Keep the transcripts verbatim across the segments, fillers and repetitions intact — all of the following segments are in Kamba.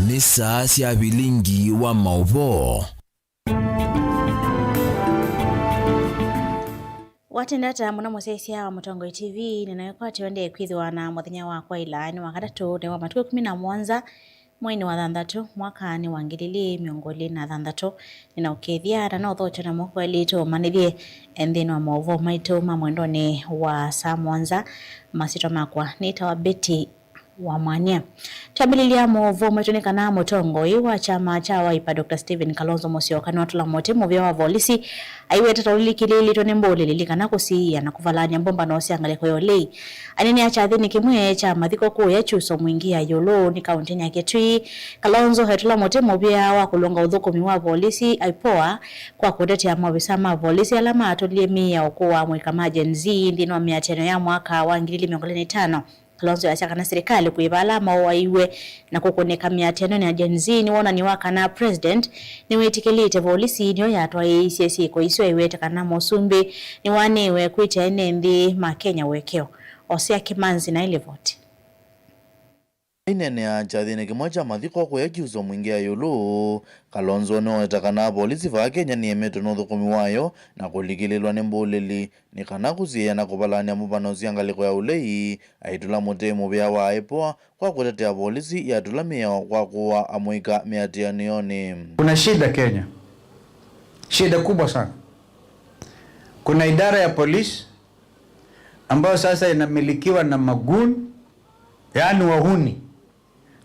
Nĩ saa sya vilingi wa maũvoo. Watenda ata mũno mũsyaĩĩsya wa Mũtongoi T V, nĩnaĩkwatĩwa ndĩkwĩthĩwa na mũthenya wa kwaĩla nĩ wa katatũ, nĩ wa matukũ ĩkũmi na mũonza, mweinĩ wa thanthatũ, mwakanĩ wa ngili ilĩ mĩongo ĩlĩ na thanthatũ. Nĩnaũkethya na no ũthokye na moko elĩ tũmanĩthye nthĩnĩ wa maũvoo maitũ ma mwendonĩ wa saa mũonza. Masyĩtwa makwa nĩtawa Betty wa Mwania. Twambĩlĩlya maũvoo maitũ nĩ kana mũtongoi wa kyama kya Wiper, Doctor Stephen Kalonzo Musyoka, nĩwatũla mũtĩ mũvĩa wa volisi, aiweta ta ũlilikĩlĩĩlĩtwe nĩ mbũlĩlĩli kana kũsiĩĩa na kũvalany'a mbũmbano sya ngalĩko ya ũlei. Aineenea kyathĩnĩ kĩmwe kya mathiko kũũya Kyuso Mwingi ya ĩũlũ nĩ kaũntĩnĩ ya Kitui, Kalonzo etũla mũtĩ mũvĩa wa kũlũnga ũthũkũmi wa volisi, IPOA, kwa kũtetea maovisa ma volisi ala maatũlie mĩao kũaa amũika ma Gen Z nthĩnĩ wa mĩatĩanĩo ya mwaka wa ngili ilĩ mĩongo ĩlĩ na itano. Kalonzo asya kana silikalĩ kũĩva ala maũaiwe na kũkũnĩka mĩatĩanonĩ ya Gen Z nĩ wonany'o wa kana president nĩwĩtĩkĩlĩte volisi nĩyo yatwaĩĩisye syĩko isu, aiweta kana mũsumbĩ nĩwaneewe kwĩtya ene nthĩ ma Kenya ũekeo. Osea Kĩmanzi na ĩlivoti. Aineenea kyathĩnĩ kĩmwe kya mathiko kũya Kyuso Mwingi ya ĩũlũ, Kalonzo nĩwaweta kana volisi vaa Kenya nĩyemetwe nĩ ũthũkũmi wayo na kũlikĩlĩlwa nĩ mbũlĩli nĩ kana kũsiĩĩa na kũvalany'a mbũmbano sya ngalĩko ya ũlei, aitũla mũtĩ mũvĩa wa IPOA kwa kũtetea volisi yatũla mĩao kwa kũaa amũika mĩatĩanĩonĩ. Kuna shida Kenya, shida kubwa sana. Kuna idara ya polisi ambayo sasa inamilikiwa na magoon, yaani wahuni,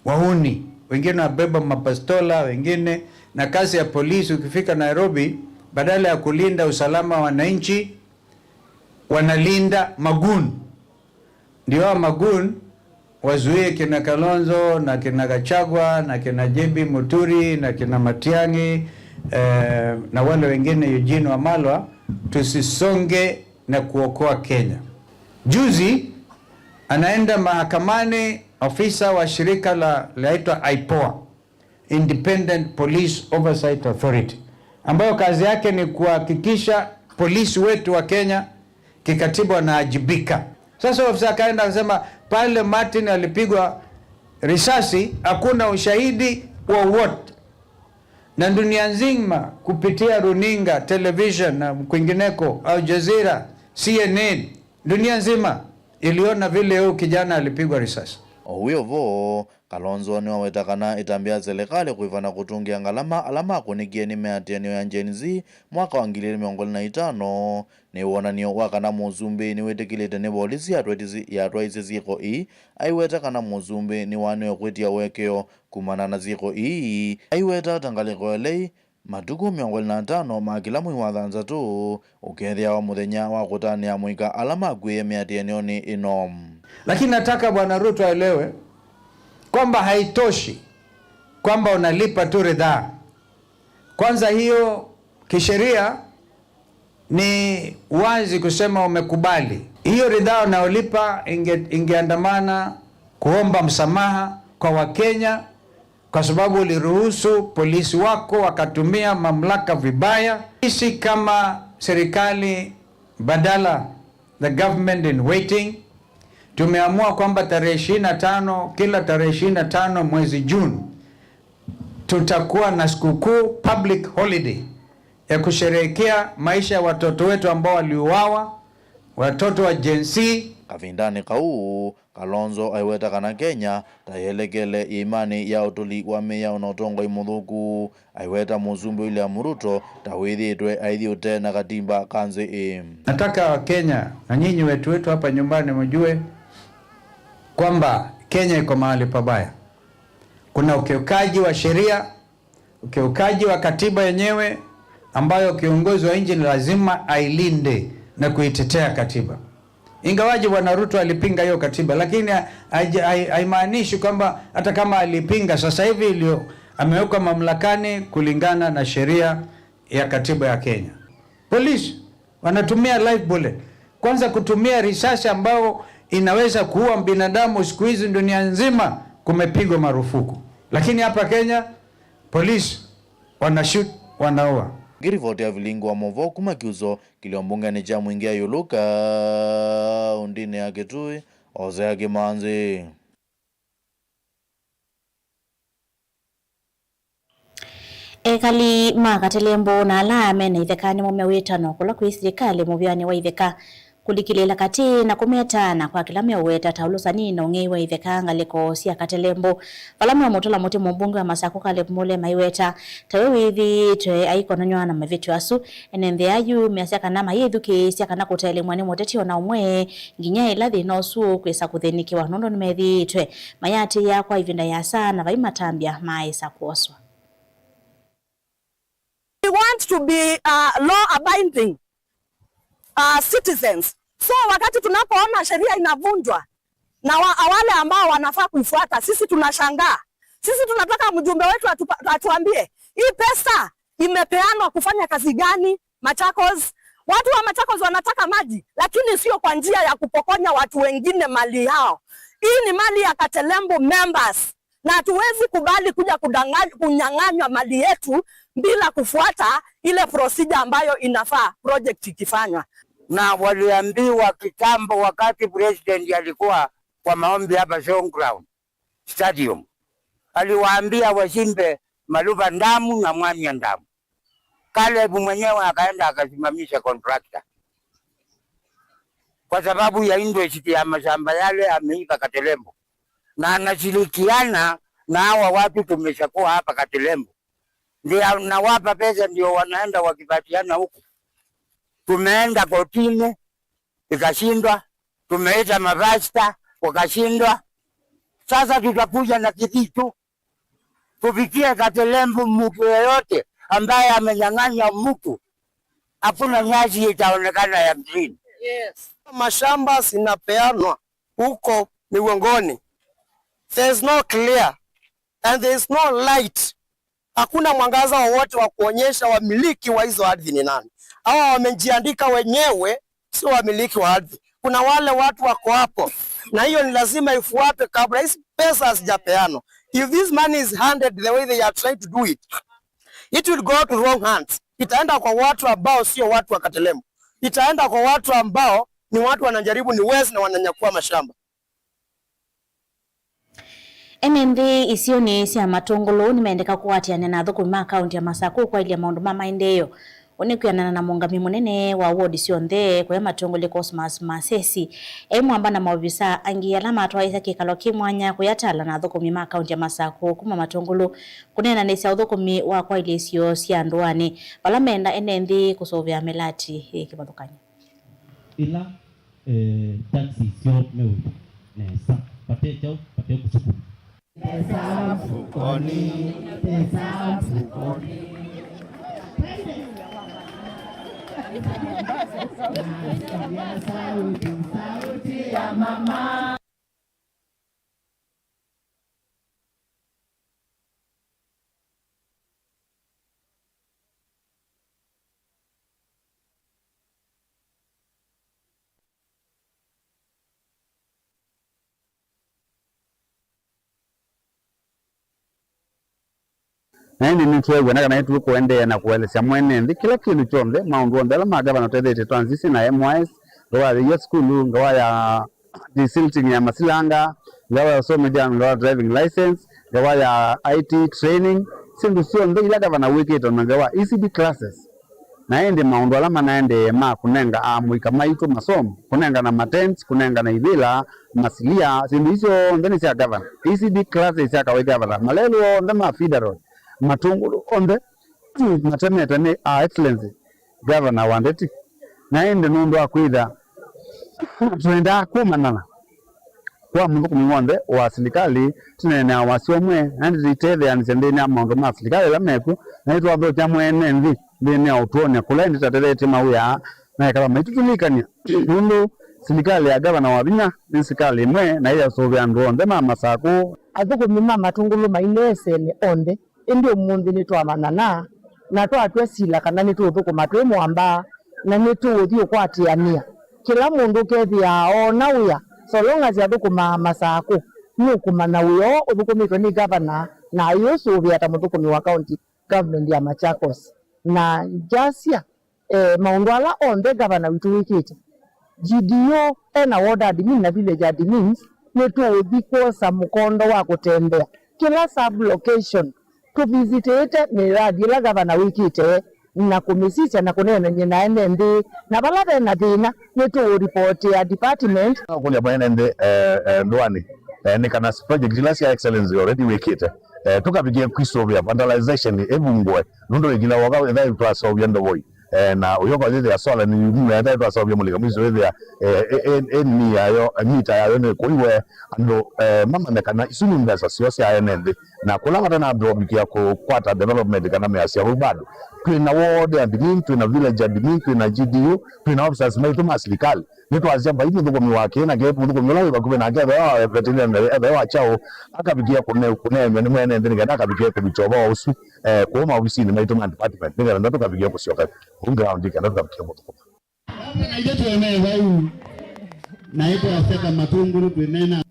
wahuni. Wengine wabeba mapastola, wengine, na kazi ya polisi ukifika Nairobi, badala ya kulinda usalama wa wananchi, wanalinda magoon. Ndio hao magoon wazuie kina Kalonzo na kina Gachagua na kina J B Muturi na kina Matiang'i, eh, na wale wengine, Eugene Wamalwa, tusisonge na kuokoa Kenya. Juzi anaenda mahakamani ofisa wa shirika la, laitwa IPOA, Independent Police Oversight Authority, ambayo kazi yake ni kuhakikisha polisi wetu wa Kenya kikatiba wanaajibika. Sasa ofisa akaenda akasema pale Martin alipigwa risasi, hakuna ushahidi wowote. Na dunia nzima kupitia runinga, television na kwingineko, Al Jazeera, C N N, dunia nzima iliona vile huyu kijana alipigwa risasi. O wĩ o vo, Kalonzo nĩwaweta kana ĩtambya ya silikalĩ kũĩva na kũtũngĩa ngalama ala makũnĩkie nĩ mĩatĩanĩo ya Gen Z mwaka wa ngili ilĩ mĩongo ĩlĩ na itano nĩ wonany'o wa kana mũsumbĩ nĩwĩtĩkĩlĩte nĩ volisi yatwaĩtisi-, yatwaĩisye syĩko ii. Aiweta kana mũsumbĩ nĩwanewe kwĩtya ũekeo kumana na syĩko ii. Aiweta ta ngalĩko ya ũlei, matukũ mĩongo ĩlĩ na atano ma kĩla mwei wa thanthatũ ũkethĩawa mũthenya wa kũtanĩa amũika ala makw'ĩĩe mĩatĩanĩonĩ ĩno. Lakini nataka Bwana Ruto aelewe kwamba haitoshi kwamba unalipa tu ridhaa. Kwanza, hiyo kisheria ni wazi kusema umekubali. Hiyo ridhaa unayolipa inge-, ingeandamana kuomba msamaha kwa Wakenya kwa sababu uliruhusu polisi wako wakatumia mamlaka vibaya. Sisi kama serikali badala, the government in waiting, tumeamua kwamba tarehe ishirini na tano, kila tarehe ishirini na tano mwezi June, tutakuwa na sikukuu, public holiday, ya kusherehekea maisha ya watoto wetu ambao waliuawa, watoto wa Gen Z. Kavindanĩ kau, Kalonzo aiweta kana Kenya ta yelekele ĩĩmanĩ ya ũtũli wa mĩao na ũtongoi mũthũku. Aiweta mũsumbĩ William Ruto ta wĩthĩĩtwe aithi ũtee na katimba ka nzĩ ĩĩ. Nataka Wakenya na nyinyi wetu wetu hapa nyumbani mjue kwamba Kenya iko mahali pabaya. Kuna ukiukaji wa sheria, ukiukaji wa katiba yenyewe, ambayo kiongozi wa nchi ni lazima ailinde na kuitetea katiba. Ingawaje Bwana Ruto alipinga hiyo katiba, lakini ha-, haija-, hai-, haimaanishi kwamba hata kama alipinga, sasa hivi ilio amewekwa mamlakani kulingana na sheria ya katiba ya Kenya. Polisi wanatumia live bullet. Kwanza, kutumia risasi ambao inaweza kuua binadamu siku hizi dunia nzima kumepigwa marufuku, lakini hapa Kenya polisi wanashoot, wanaua. Ngirivoti ya vilingi wa movoo kuma Kyuso, kĩlio mbungeni kya Mwingi ya Yuluka, kaũntĩnĩ ya Kitui, Hosea Kimanzi. Ekali ma Katelembo na ala mena itheka nĩmo me wĩtano kũla kwĩ silikalĩ mũvĩanĩ wa itheka. Kũlikĩlĩĩla katĩ na kũmeta na kwa kĩla meũweta ta ũlũsani na ũng'ei wa itheka ngalĩko sya Katelembo, vala meũmũtũla mũtĩ mũmbunge wa Masakũ Caleb Mule maiweta tawe wĩthĩĩtwe aikonanywa na mavĩtyo asu. Ene nthĩ ayu measya kana mayĩthukĩĩsya kana kũtelemw'a nĩ mũteti o na ũmwe nginya ĩla thĩna ũsu ũkwĩsa kũthĩnĩkĩwa, nũndũ nĩmethĩĩtwe mayatĩĩa kwa ĩvinda yĩasa na vai matambya maaĩsa kwoswa. We want to be, uh, law abiding, uh, citizens. So wakati tunapoona sheria inavunjwa na wa, wale ambao wanafaa kuifuata, sisi tunashangaa. Sisi tunataka mjumbe wetu atupa-, atuambie hii pesa imepeanwa kufanya kazi gani Machakos? Watu wa Machakos wanataka maji, lakini sio kwa njia ya kupokonya watu wengine mali yao. Hii ni mali ya Katelembo members, na hatuwezi kubali kuja kudangany-, kunyang'anywa mali yetu bila kufuata ile procedure ambayo inafaa project ikifanywa. Na waliambiwa kitambo, wakati president alikuwa kwa maombi hapa Showground Stadium, aliwaambia wachimbe Maluva Dam na Mwanya Dam. Caleb mwenyewe akaenda akasimamisha contractor kwa sababu ya interest ya mashamba yale ameiba Katelembo, na anashirikiana na hawa watu tumeshakuwa hapa Katelembo, ndio nawapa pesa, ndio wanaenda wakipatiana huku. Tumeenda kotini, ikashindwa. Tumeita mapasta, wakashindwa. Sasa tutakuja na Kithitu, tupitie Katelembo. Mtu yeyote ambaye amenyang'anya mtu, hakuna nyasi itaonekana ya green. Yes. Mashamba zinapeanwa huko Miwongoni. There is no clear and there is no light. Hakuna mwangaza wowote wa kuonyesha wamiliki wa hizo ardhi ni nani. Hawa wamejiandika wenyewe, sio wamiliki wa ardhi. Kuna wale watu wako hapo, na hiyo ni lazima ifuatwe kabla hizi pesa hazijapeanwa. If this money is handed the way they are trying to do it, it will go to wrong hands. Itaenda kwa watu ambao sio watu wa Katelembo. Itaenda kwa watu ambao ni watu wanajaribu ni wezi na wananyakua mashamba. Ene nthĩ isionĩ sya Matũngũlũ nĩmendeka kũatĩanĩa na athũkũmi ma kaũntĩ ya Masakũ kwaĩlya maũndũ ma maendeeo. Ũũ nĩ kwĩanana na mũũngamĩi mũnene wa wodi syonthe kũya Matũngũlũ Cosmas Masesi e mwamba na maovisa angĩ ala matwaĩĩsya kĩkalo kĩ mwanya kũyatala na athũkũmi ma kaũntĩ ya Masakũ kuma Matũngũlũ kũneenanĩsya ũthũkũmi wa kwaĩlya isio sya ndũanĩ vala menda ene nthĩ kũsũvĩa mĩlati yĩ kĩvathũkany'o. Ĩla, eh, taxi syoo meũtha nesa, vate kyaũ, vate kũsukuma. Pesa mfukoni, pesa mfukoni. Nasikia sauti, sauti ya mama. Na ĩndĩ nĩtweew'a na kana nĩtũkũendeea na kũelesya mwene nthĩ kĩla kĩndũ kyonthe, maũndũ onthe ala ma ngavana ũtetheetye twanzisi na M Y S, ngawa ya yĩia sukulu, ngawa ya desilting ya masilanga, ngawa ya ũsomethya, ngawa ya driving license, ngawa ya I T training, syĩndũ syonthe ila ngavana wĩkĩte, na ngawa E C D classes. Na ĩndĩ maũndũ ala manaendee ma kũnenga amũika maitũ masomo, kũnengana matents, kũnengana ivĩla, masilia, syĩndũ isu syonthe nĩ sya ngavana. E C D classes sya kawaida ya ngavana, malelũ onthe ma federal, Matũngũlũ onthe matemete nĩ Her Excellency Governor wa Ndeti. Na ĩndĩ nũndũ wa kwĩtha twendaa kũmanana kwa mũthũkũmi w'onthe wa silikalĩ, tũneenea wasya ũmwe, na ĩndĩ tũitetheanĩsya nthĩnĩ wa maũndũ ma silikalĩ ala mekw'o, na nĩtwathokya mwene nthĩ nthĩnĩ ya ũtũonĩ kũla ĩndĩ tatetheetye mawĩa aa na ĩkala maitũtũlĩkany'a, nũndũ silikalĩ ya Ngavana Wavinya nĩ silikalĩ ĩmwe na ĩyasũvĩa andũ onthe ma Masakũ. Athũkũmi ma Matũngũlũ mai ndeesenĩ onthe, ĩndĩ ũmũnthĩ nĩtwamanyana na twatw'a sila kana nĩtũũthũkũma twĩ mũamba na nĩtũũthi ũkwatĩanĩa. Kĩla mũndũ ũkethĩaa oona wĩa, so long as athũkũmaa Masakũ, nũkũmanya wĩa ũũ ũthũkũmĩtwe nĩ ngavana na ayũsũvĩa ta mũthũkũmi wa county government ya Machakos. Na ngyasya, eh, maũndũ ala onthe ngavana witũ wĩkĩte, G D O ena ward admin na village admins, nĩtũũthi kwosa mũkondo wa kũtembea kĩla sub location, tũvisitĩte mĩradi ĩla ngavana wĩkĩte na kũmĩsisya na kũneenany'a na ene nthĩ, na vala ve na thĩna nĩtũũripotĩa department. Kũlya mwene nthĩ, eh, eh, ndũanĩ, eh, nĩ kana project ila sya excellence already wĩkĩte, eh, tũkavikie kwisũvĩa vandalization ĩvungũe, nũndũ wĩkila woka ĩthaĩ twaseũvya ndovoi, eh, na ũyoka ũyĩthĩa solar nĩ yumu na ĩthaĩ twaseũvya mũlika mwiso wĩthĩa, eh, eh, eh, eh, nini yayo, eh, mita yayo nĩ kũiwe andũ, eh, mamanye kana isu nĩ mbesa syo sya ene nthĩ. Na kũla matanambĩĩa kũvikĩa kũkwata development kana mĩasya vau bado, twĩ na ward admin, twĩ na village admin, twĩ na G D O, twĩ na officers maitũ ma silikalĩ. Nĩtwasya vai mũthũkũmi wa kĩĩ na kĩĩ, mũthũkũmi ũla wĩ vakuvĩ nake, ethĩwa wa veterinary, ethĩwa wa kyaũ, akavikĩa kũne-, kũneenw'a nĩ mwene nthĩ nĩ kenda akavikĩe kũvikya ũvoo ũsu, eh, kũu maovisinĩ maitũ ma department, nĩ kenda tũkavikĩe kũsyoka kũu ground, kenda tũkavikĩe kũthũkũma. Naitũ twĩ me vau, naitũ aseka Matũngũlũ twĩ mena.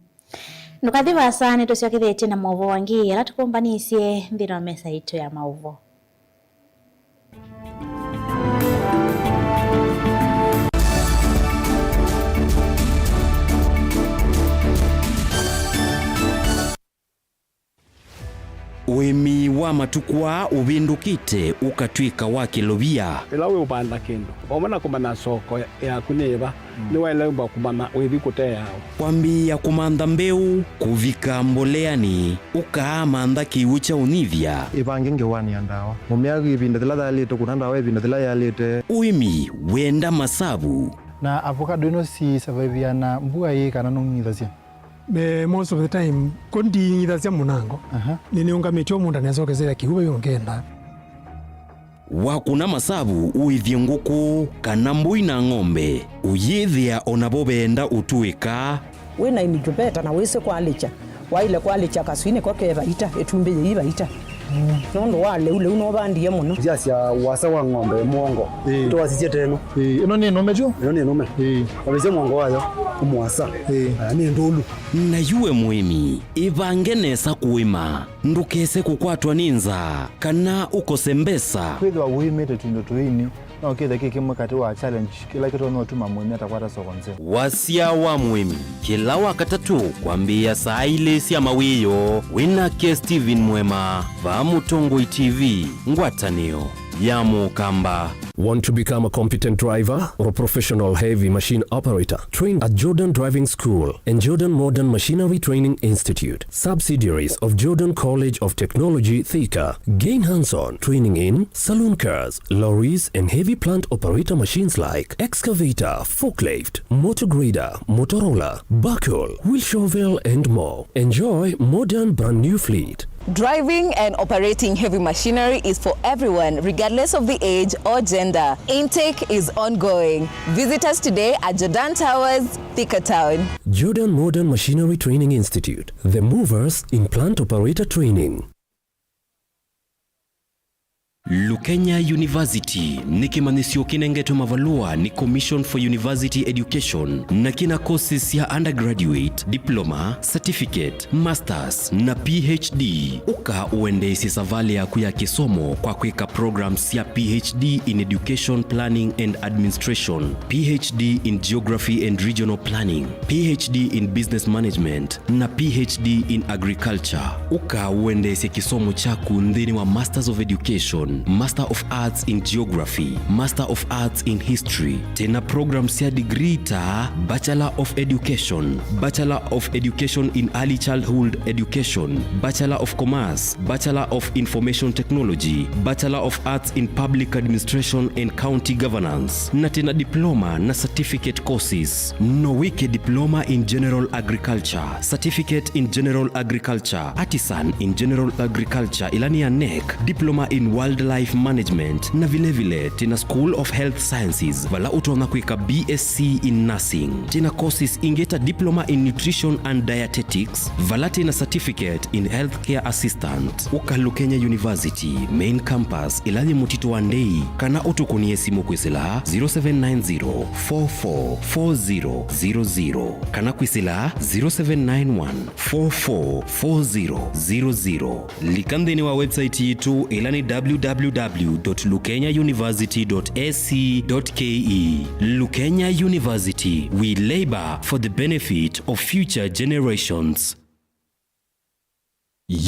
Ndũkathi vaasa, nĩtũsyokethĩtye na maũvoo angĩ ala tũkũmbanĩisye nthĩnĩ wa mesa yitũ ya maũvoo. Ũĩmi wa matukũ aa ũvĩndũkĩte ũkatw'ĩka wa kĩlovia. Ĩla wĩũvanda kĩndũ, vamwe na kũmanya soko yaku nĩ yĩva, nĩwaĩle ũmba kũmanya wĩthi kũteea ũ. Kwambĩĩa kũmantha mbeũ, kũvika mboleanĩ, ũkaamantha kĩw'ũ kya ũnyivya. Ĩvange ngewanĩa ndawa. Mũmea ĩvinda yĩla yaĩlĩte, kũna ndawa ĩvinda yĩla yaĩlĩte. Ũĩmi wenda masavu. Na avocado ĩno si survive na mbua ĩĩ kana nũng'ithasya? Eh, most of the time, ko nding'ithasya mũnango. Aha. Nĩnĩũngamĩtye o mũndũ nĩasokesya kĩw'ũ vai ũngenda. Wakũna masavu ũĩthye ngũkũ kana mbũi na ng'ombe, ũyĩthĩa o navo veenda ũtũĩka. Wĩ na incubator na wĩsĩ kwalĩkya, waĩle kwalĩkya kaswinĩ ko ke vaita, ĩtumbĩ yĩi vaita. Nũndũ wa lĩu, lĩu nũvandie mũno. Nzĩa sya wasa wa ng'ombe mũongo. Ĩĩ. Twasisye teno. Ĩĩ, ĩno nĩ nũme tyo? Ĩno nĩ nũme. Ĩĩ. Wavĩsya mũongo wayo, mũasa. Ĩĩ. Ah, nĩ ndũlu. Na yu we mũĩmi, ĩvange nesa kũĩma. Ndũkese kũkwatwa nĩ nzaa, kana ũkose mbesa. Kwĩthĩwa ũĩmĩte tũindo tũini, no kĩthe kĩ kĩmwe katĩ wa challenge kĩla kĩtonya ũtuma mũĩmi atakwata soko nzeo. Wasya wa mũĩmi, kĩla Wakatatũ kwambĩĩa saa ilĩ sya mawĩoo, wĩ nake Steven Mwema, vaa Mũtongoi T V, ngwatanĩo ya Mũkamba. Want to become a competent driver or a professional heavy machine operator? Train at Jordan Driving School and Jordan Modern Machinery Training Institute, subsidiaries of Jordan College of Technology, Thika. Gain hands-on training in saloon cars, lorries, and heavy plant operator machines like excavator, forklift, motor grader, motor roller, backhoe, wheel shovel, and more. Enjoy modern brand new fleet. Driving and operating heavy machinery is for everyone, regardless of the age or gender. Intake is ongoing. Visit us today at Jordan Towers, Thika Town. Jordan Modern Machinery Training Institute, the movers in plant operator training. Lukenya University nĩ kĩmanyĩsyo kĩnengetwe mavalũa nĩ Commission for University Education na kĩna courses sya undergraduate, diploma, certificate, masters na P H D. Ũka ũendeesye savalĩ yaku ya kĩsomo kwa kwĩka programs sya P H D in Education Planning and Administration, P H D in Geography and Regional Planning, P H D in Business Management, na P H D in Agriculture. Ũka ũendeesye kĩsomo kyaku nthĩnĩ wa Masters of Education, Master of Arts in Geography, Master of Arts in History. Twĩna program sya degree ta Bachelor of Education, Bachelor of Education in Early Childhood Education, Bachelor of Commerce, Bachelor of Information Technology, Bachelor of Arts in Public Administration and County Governance, na twĩna diploma na certificate courses. No wĩke Diploma in General Agriculture, Certificate in General Agriculture, Artisan in General Agriculture, ĩla nĩ ya nec, Diploma in Wild Life Management, na vile vile twĩna School of Health Sciences, vala ũtonya kwĩka B S C in Nursing. Twĩna courses ingĩ ta Diploma in Nutrition and Dietetics, vala twĩna Certificate in Healthcare Assistant. Ũka Lukenya University, Main Campus, ĩla yĩ Mũtitũ wa Ndei, kana ũtũkũnĩe simũ kwĩsĩla zero seven nine zero, four four four zero zero zero, kana kwĩsĩla zero seven nine one, four four four zero zero zero. Lika nthĩnĩ wa website yitũ, ĩla nĩ www dot lukenya university dot ac dot ke. Lukenya University, we labor for the benefit of future generations.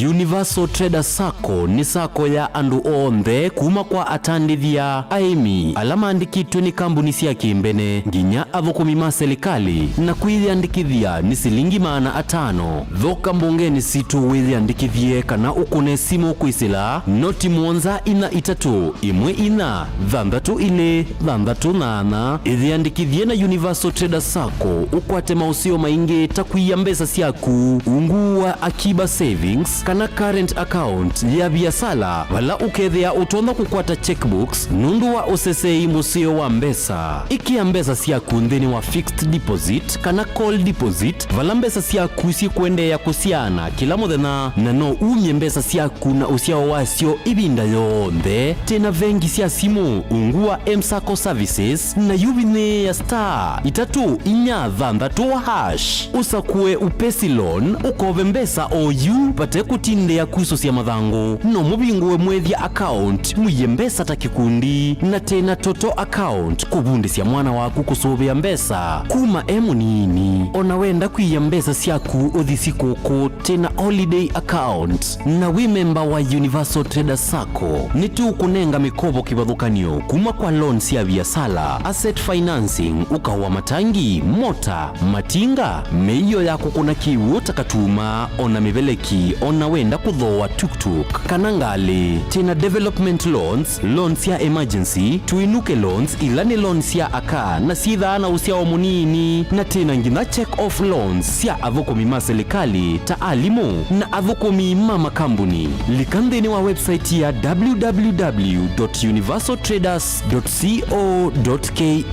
Universal Trader Sacco nĩ sacco ya andũ onthe, kuma kwa atandĩthya, aĩmi, ala maandĩkĩtwe nĩ kambuni sya kĩmbene, nginya athũkũmi ma silikalĩ, na kwĩyĩandĩkĩthya nĩ silingi maana atano. Thoka mbongenĩ sitũ wĩyĩandĩkĩthye kana ũkũne simũ kwĩsĩla noti mũonza inya itatũ ĩmwe inya thanthatũ ilĩ thanthatũ nyanya. Ĩyĩandĩkĩthye na Universal Trader Sacco ũkwate maũseo maingĩ ta kũia mbesa syaku ungu wa Akiba Savings kana current account ya viasala, vala ũkethĩa ũtonya kũkwata checkbooks nũndũ wa ũsesei mũseo wa mbesa. Ĩkĩa mbesa syaku nthĩnĩ wa fixed deposit kana call deposit, vala mbesa syaku syĩkũendeea kũsyaana kĩla mũthenya, na no umye mbesa syaku na ũsyao wasyo ĩvinda yonthe. Twĩna vengi sya simũ ungu wa M-Sacco Services, na yu vinyĩĩa star itatũ inya thanthatũ hash, ũsakũe Upesi Loan, ũkove mbesa o yu vate kũtindĩa kusũsya mathangũ. No mũvingũe Mwĩthya account, mũie mbesa ta kĩkundi, na twĩna Toto account, kũvundĩsya mwana waku kũsũvĩa mbesa kuma e mũnini. O na wenda kwĩia mbesa syaku ũthi sikũkũ, twĩna Holiday account, na wĩ memba wa Universal Trader Sacco, nĩtũkũnenga mĩkovo kĩvathũkany'o kuma kwa loan sya viasala, asset financing, ũkao wa matangi, mota, matinga, mĩio ya kũkũna kĩw'ũ ta katuma, o na mĩveleki, o na wenda kũthooa tuktuk kana ngalĩ. Twĩna development loans, loans sya emergency, tũinũke loans, ila nĩ loans sya aka na syĩthaa na ũsyao mũnini, na twĩna nginya check off loans sya athũkũmi ma silikalĩ ta alimũ na athũkũmi ma makambuni. Lika nthĩnĩ wa website ya www dot universal traders dot co dot ke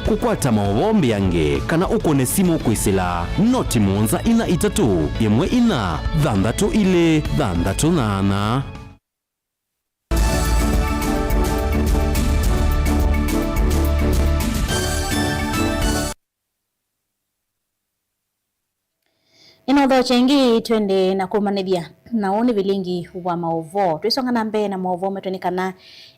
kũkwata maũvoo mbeange kana ũkũne simũ kwĩsĩla noti mũonza inya itatũ ĩmwe inya thanthatũ ilĩ thanthatũ nyanya. Nĩnaũthokya ĩngĩ, twende na kũmanĩthya, na ũũ nĩ vilingi wa maũvoo. Twĩsonga na mbee na maũvoo metũ nĩ kana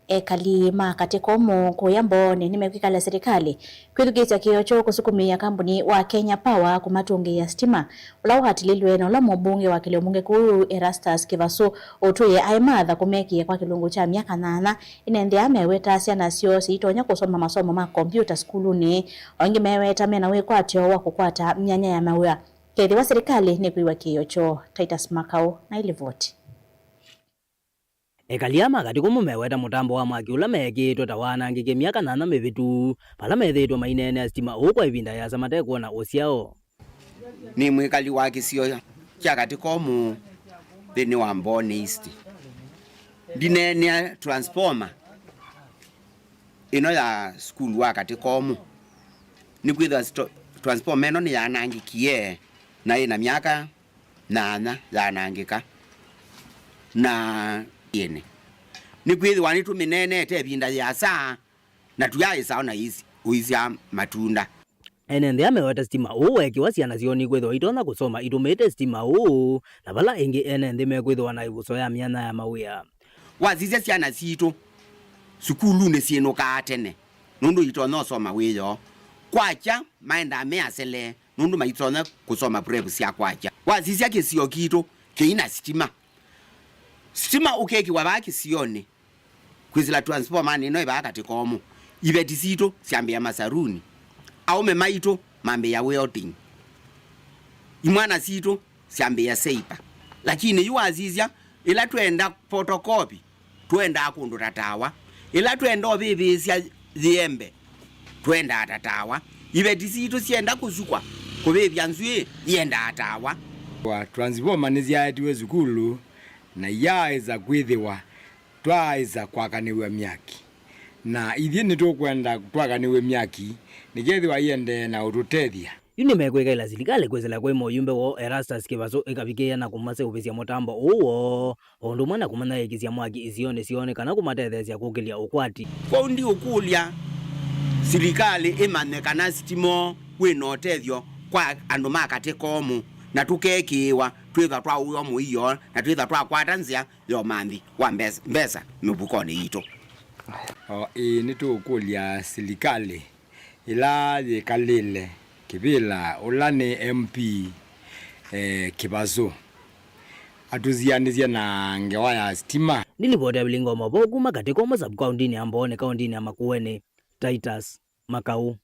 ekali ma Katĩ Komũ kũya Mbooni nĩmekwĩkalya silikalĩ kwĩthukĩĩsya kĩĩo kyoo kũsukumĩĩa kambuni wa Kenya Power kũmatũngĩĩa sitima ũla ũatĩlĩlwe na ũla mũmbunge wa kĩlĩo mbunge kũu Erastus Kĩvasũ ũtwĩe aĩ maatha kũmekĩe kwa kĩlungu kya myaka nyanya, ĩnenthĩa meweta syana syoo siitonya kũsoma masomo ma kombyũta sukulunĩ. O ĩngĩ meweta mena wĩkwatyo wa kũkwata myanya ya mawĩa kethĩwa silikalĩ nĩkwĩw'a kĩĩo kyoo. Titus Makau na ĩlivoti. Ekali aa ma Katĩ Komũ meweta mũtambo wa mwaki ũla meekĩĩtwe ta waanangĩkie myaka nyanya mĩvĩtu, vala methĩĩtwe maineenea sitima ũũ kwa ĩvinda ĩasa matekwona ũsyao. Nĩ mwĩkali wa kĩsio kya Katĩ Komũ nthĩnĩ wa Mbooni East. Ndineenea transformer ĩno ya sukulu wa Katĩ Komũ. Nĩkwĩthĩwa sto-, transformer ĩno nĩyanangĩkie na ĩna myaka nyanya yanangĩka. Na ĩnĩ. Nĩkwĩthĩwa nĩtũmĩneenete ĩvinda yĩasa, na tũyaaĩsa o na ĩis-, ũisya matunda. Ene nthĩ aa meweta sitima ũũ weekĩwa syana syoo nĩkwĩthĩwa itonya kũsoma itũmĩĩte sitima ũũ, na vala ĩngĩ ene nthĩ mekwĩthĩwa na ĩvuso ya myanya ya mawĩa. Wasisya syana sitũ sukulunĩ syĩnũkaa tene, nũndũ itonya ũsoma wĩoo. Kwakya maendaa me asele, nũndũ maitonya kũsoma prep sya kwakya. Wasisya kĩsio kitũ kĩi na sitima. Sitima ũkekĩwa vaa kĩsionĩ, kwĩsĩla transformer ĩno ĩvaa Katĩ Komũ. Iveti sitũ syambĩĩa masaluni. Aũme maitũ mambĩĩa welding. Imwana sitũ syambĩĩa seipa. Lakini yu wasisya, ĩla twenda photocopy, twendaa kũndũ ta tawa. Ĩla twenda ũvĩvĩĩsya yĩembe, twendaa ta tawa. Iveti sitũ syenda kũsukwa kũvĩvya nzw'ĩĩ, iendaa tawa. Wa transformer nĩsyaetiwe sukulu na iyaaĩsa kwĩthĩwa Twaaĩsa kwakanĩw'a myaki, na ithyĩ nĩtũkwenda twakanĩw'e myaki, nĩkethĩwa iendee na ũtũtethya. Yu nĩmekwĩkaĩla silikalĩ kwĩsĩla kwĩ mũyumbe woo Erastus Kĩvasũ ĩkavikĩĩa na kũmaseũvĩsya mũtambo ũũ woo, o ũndũ ũmwe na kũmanyaĩĩkĩsya mwaki isionĩ syoo nĩ kana kũmatetheesya kũkĩlya ũkwati. Kwoou ndiũkũlya silikalĩ ĩmanye kana sitima ũũ wĩ na ũtethyo kwa andũ ma Katĩ Komu, na tũkekĩĩwa twĩthwa twaũĩwa mũio na twĩthwa twakwata nzĩa ya ũmanthi wa mbesa, mbesa mĩvukonĩ yitũ. O, ĩĩ, nĩtũũkũlya silikalĩ ĩla yĩkalĩle kĩvĩla, ũla nĩ M P, eh, Kĩvasũ, atũsianĩsye na ngewa ya sitima. Nĩ livoti ya Vilingo Mavoo kuma Katĩ Komu sub-kaũntĩnĩ ya Mbooni, kaũntĩnĩ ya Makueni, Titus Makau.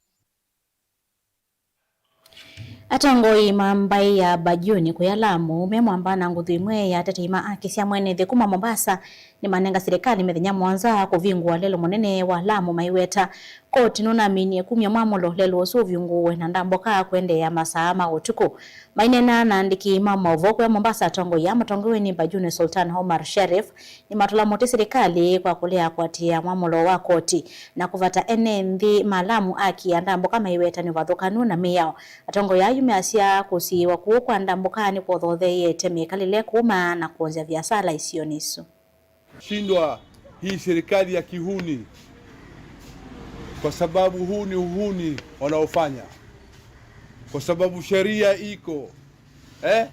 Atongoi ma mbaĩ ya Bajuni kũya Lamu me mwamba na nguthu ĩmwe ya atetei ma aki sya mwene nthĩ kuma Mombasa nĩmanenga silikalĩ mĩthenya mũonza kũvingũa lelũ mũnene wa Lamu, maiweta koti nũnaminie kumya mwamũlo lelũ ũsu ũvingũwe na ndamboka kũendeea masaa ma ũtukũ. Maineena na andĩki ma maũvoo kũya Mombasa, atongoi aa matongoew'e nĩ Bajuni Sultan Omar Sharif nĩmatũla mũtĩ silikalĩ kwa kũlea kũatĩĩa mwamũlo wa koti na kũvata ene nthĩ ma Lamu aki a ndamboka maiweta nĩ ũvathũkanu na mĩao. Atongoi aa yu measya kũsiĩĩwa kũu kwa ndamboka nĩkwothotheete mĩkalĩle kũũma na kwonzya viasala isionĩ isu. Shindwa hii serikali ya kihuni, kwa sababu huu ni uhuni wanaofanya, kwa sababu sheria iko, eh?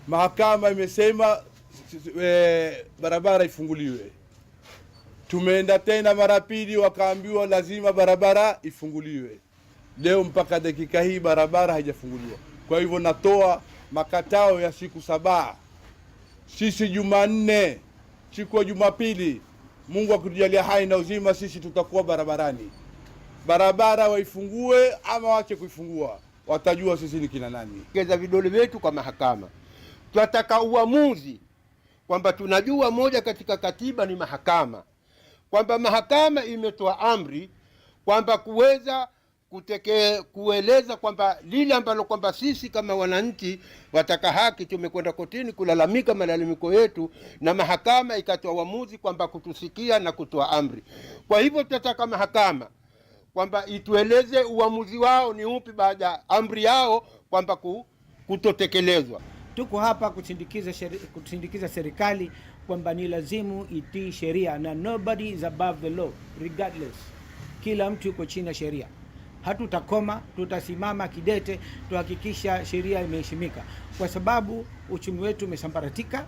Mahakama imesema, eh, barabara ifunguliwe. Tumeenda tena mara pili, wakaambiwa lazima barabara ifunguliwe. Leo mpaka dakika hii barabara haijafunguliwa. Kwa hivyo natoa makatao ya siku saba. Sisi Jumanne, siku ya Jumapili, Mungu akitujalia hai na uzima, sisi tutakuwa barabarani. Barabara waifungue ama wache kuifungua, watajua sisi ni kina nani. Keza vidole vyetu kwa mahakama. Twataka uamuzi kwamba tunajua moja katika katiba ni mahakama, kwamba mahakama imetoa amri kwamba kuweza kuteke-, kueleza kwamba lile ambalo kwamba sisi kama wananchi wataka haki, tumekwenda kotini kulalamika malalamiko yetu, na mahakama ikatoa uamuzi kwamba kutusikia na kutoa amri. Kwa hivyo, tutataka mahakama kwamba itueleze uamuzi wao ni upi baada ya amri yao kwamba ku-, kutotekelezwa. Tuko hapa kusindikiza sheri-, kusindikiza serikali kwamba ni lazimu itii sheria na nobody is above the law, regardless. Kila mtu yuko chini ya sheria. Hatutakoma, tutasimama kidete, tuhakikisha sheria imeheshimika, kwa sababu uchumi wetu umesambaratika,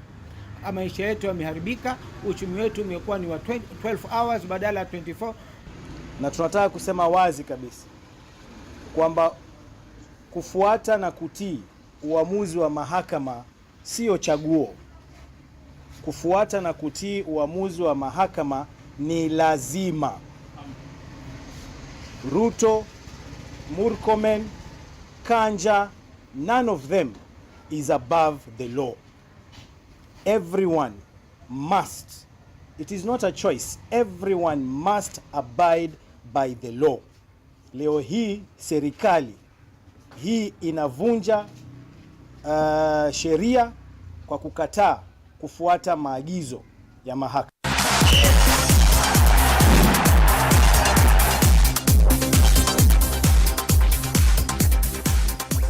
maisha yetu yameharibika, uchumi wetu umekuwa ni wa twenty, twelve hours badala ya twenty-four. Na tunataka kusema wazi kabisa kwamba kufuata na kutii uamuzi wa mahakama sio chaguo. Kufuata na kutii uamuzi wa mahakama ni lazima. Ruto, Murkomen, Kanja, none of them is above the law. Everyone must, it is not a choice, everyone must abide by the law. Leo hii serikali hii inavunja, uh, sheria kwa kukataa kufuata maagizo ya mahakama.